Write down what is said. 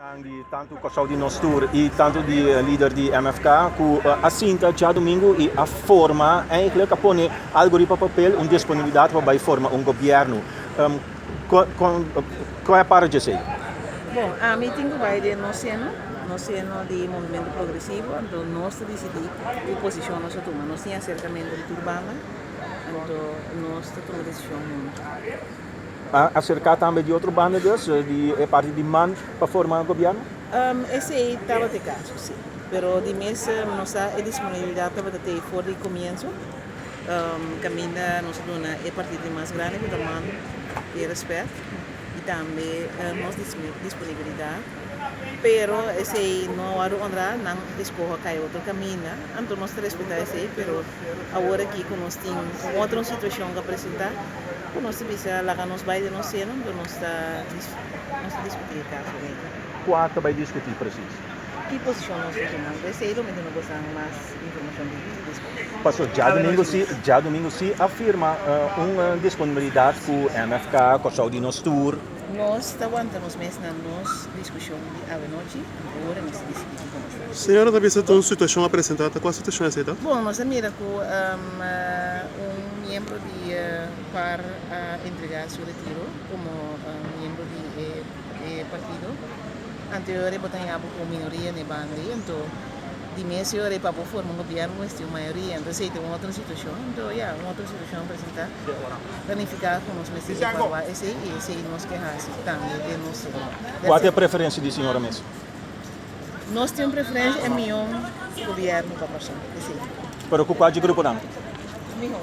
Nan di tantu Kòrsou di Nos Tur i tantu di lider di MFK ku a sinta djadumingu i a forma, eigenlijk a pone algu riba papel, un disponibilidat pa bai forma un gobièrnu. Kon a para djesei? Bon, ami tin ku bai den nos seno, nos seno di Movimentu Progresivo, anto nos ta disidí ki posishon nos ta tuma. Nos tin aserkamentu di tur banda, anto nos ta tuma desishon huntu. A aserká tambe di otro banda dus, di e parti di man pa forma gobièrnu? Esei tabata e kaso, sí. Pero di mes nos sa e disponibilidat tabata tei for di komienso. Kaminda nos a duna e partido di mas grandi ku ta man e rèspèt i tambe nos disponibilidat. Pero esei no a wòrdu honrá, nan eskoho a kai otro kaminda. Anto nos ta respetá esei, pero awor aki ku nos tin un otro situashon ku a presentá, ku nos ta bisa laga nos bai den nos seno, anto nos ta nos ta diskutí e kaso ei. Kua ta bai diskutí presis? Ki posishon nos ta tuma? Anto esei lo mi duna bosan mas informashon di despues. Paso djadumingu si djadumingu si a firma un disponibilidat ku MFK, Kòrsou di Nos Tur. Nos ta wanta nos mes na nos diskushon di awenochi, ora nos ta disidí kiko nos ta hasi. Señora ta bisa ta un situashon a presentá, ta kua situashon esei ta? Bon, nos a mira ku un miembro di par a entregá su retiro komo miembro di e partido. Anterior e bo ta haña bo ku un minoria na e banda ei, anto di mes e ora ei pa bo forma un gobièrnu bo mester un mayoria, anto esei ta un otro situashon. Anto ya, un otro situashon a presentá. Ta nifiká ku nos mester evaluá esei i esei nos ke hasi tambe den nos seno. Kua ta e preferensia di señora mes? Nos tin un preferensia e mihó gobièrnu pa Kòrsou, esei. Pero ku kua dje gruponan? Mihó.